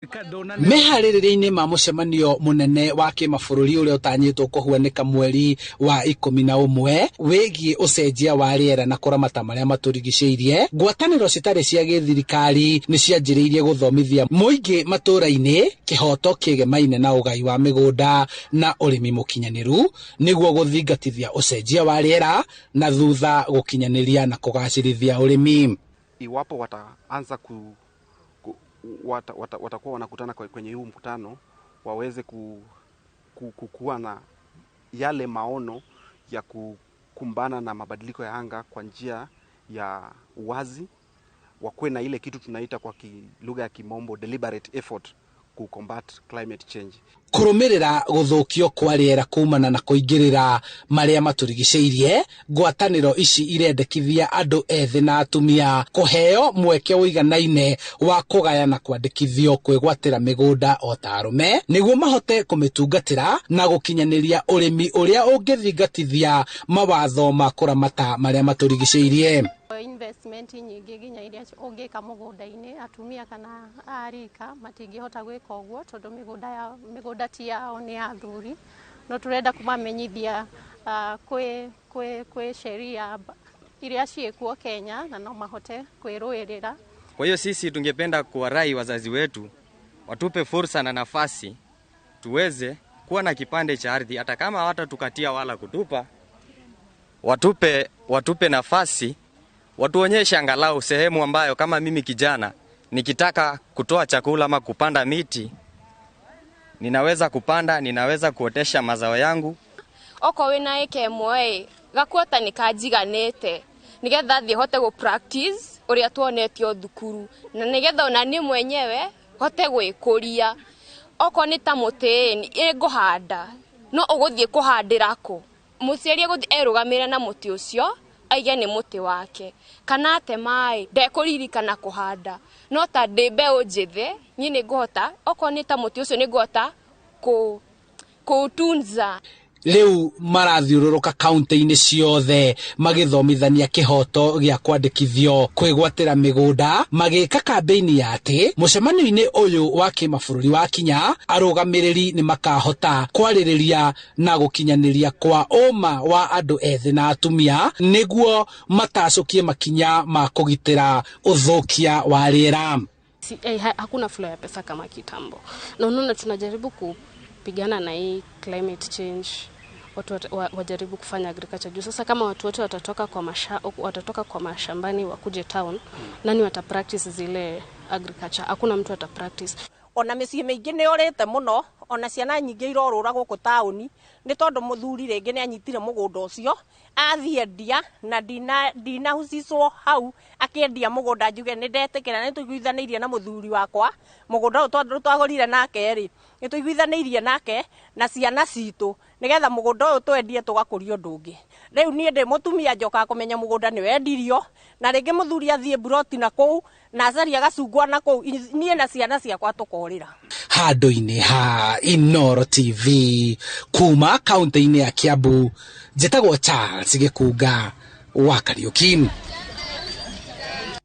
Meharĩrĩria-inĩ ma mũcemanio mũnene wa kĩmabũrũri ũrĩa ũtanyĩtwo kũhuanĩka mweri wa 11 wĩgiĩ ũcenjia wa rĩera na kũramata marĩa matũrigicĩirie, ngwatanĩro citarĩ cia gĩthirikari nĩ cianjĩrĩirie gũthomithia mũingĩ matũũra-inĩ kĩhoto kĩgemaine na ũgai wa mĩgũnda na ũrĩmi mũkinyanĩru nĩguo gũthingatithia ũcenjia wa rĩera na thutha gũkinyanĩria na kũgacĩrithia ũrĩmi. Iwapo wataanza watakuwa wanakutana kwenye huu mkutano waweze kukuwa na yale maono ya kukumbana na mabadiliko ya anga kwa njia ya uwazi, wakuwe na ile kitu tunaita kwa lugha ya Kimombo deliberate effort ku combat climate change. Kũrũmĩrĩra gũthũkio kwa rĩera kumana na kũingĩrĩra marĩa matũrigicĩirie, ngwatanĩro ici irendekithia andũ ethĩ na atumia kũheo mweke ũiganaine wa kũgaya na kwandĩkithio kwĩgwatĩra mĩgũnda o ta arũme nĩguo mahote kũmĩtungatĩra na gũkinyanĩria ũrĩmi ũrĩa ũngĩthingatithia mawatho ma kũramata marĩa matũrigicĩirie. Investment nyingĩ nginya iria ũngĩka mũgũnda-inĩ, atumia kana arika matingĩhota gwĩka ũguo tondũ mĩgũnda yao, mĩgũnda ti yao, nĩ ya athuri. No tũrenda kũmamenyithia kwĩ sheria iria ciĩkuo Kenya na no mahote kwĩrũĩrĩra. Kwa hiyo sisi tungependa kuwarai wazazi wetu watupe fursa na nafasi tuweze kuwa na kipande cha ardhi, hata kama hawatatukatia wala kutupa, watupe nafasi, watuonyeshe angalau sehemu ambayo kama mimi kijana nikitaka kutoa chakula ama kupanda miti ninaweza kupanda, ninaweza kuotesha mazao yangu. Okorwo wĩna ĩka ĩmwe ĩ gakuota nĩ kanjiganĩte nĩgetha thiĩ hote gũ practice ũrĩa tuonetio thukuru na nĩgetha ona niĩ mwenyewe hote gwĩkũria. Okorwo nĩ ta mũtĩ ĩ ngũhanda, no ũgũthiĩ kũhandĩra kũ? Mũciari egũthiĩ erũgamĩre na mũtĩ ũcio aige nĩ mũtĩ wake, kana atema ĩ ndekũririkana kũhanda, no ta ndĩ mbeũ njĩthĩ niĩ nĩ ngũhota, okorwo nĩ ta mũtĩ ũcio nĩ ngũhota kũũtunza. Rĩu marathiũrũrũka kaunti-inĩ ciothe magĩthomithania kĩhoto gĩa kwandĩkithio kwĩgwatĩra mĩgũnda, magĩka kambĩini ya atĩ mũcemanio-inĩ ũyũ wa kĩmabũrũri wa kinya arũgamĩrĩri nĩ makahota kwarĩrĩria na gũkinyanĩria kwa ũma wa andũ ethĩ na atumia nĩguo matacũkie makinya ma kũgitĩra ũthũkia wa rĩera. Si, hakuna flow ya pesa kama kitambo, na unaona tunajaribu kupigana na hii climate change, watu wajaribu kufanya agriculture juu sasa kama watu wote watatoka kwa mashambani wakuje town, nani wata practice zile agriculture? Hakuna mtu ata practice. Ona mĩciĩ mĩingĩ nĩ yorĩte mũno, ona ciana nyingĩ irorũra gũkũ taũni nĩ tondũ mũthuri rĩngĩ nĩ anyitire mũgũnda ũcio athiĩ endia na ndinahusicwo hau akĩendia mũgũnda, njuge nĩ ndetĩkĩra, nĩ tũiguithanĩirie na mũthuri wakwa mũgũnda ũyũ tondũ twagũrire nake rĩ, nĩ tũiguithanĩirie nake na ciana citũ nĩgetha mũgũnda ũyũ twendie tũgakũria ũndũ ũngĩ. Rĩu niĩ ndĩ mũtumia njokaga kũmenya mũgũnda nĩ wendirio na rĩngĩ mũthuri athiĩ mburoti na kũu na acaria gacungwa na kũu, niĩ na ciana ciakwa tũkorĩra. Handũ-inĩ ha Inooro TV kuma kaunti-inĩ ya Kiambu, njĩtagwo Charles Gĩkunga wa Kariuki.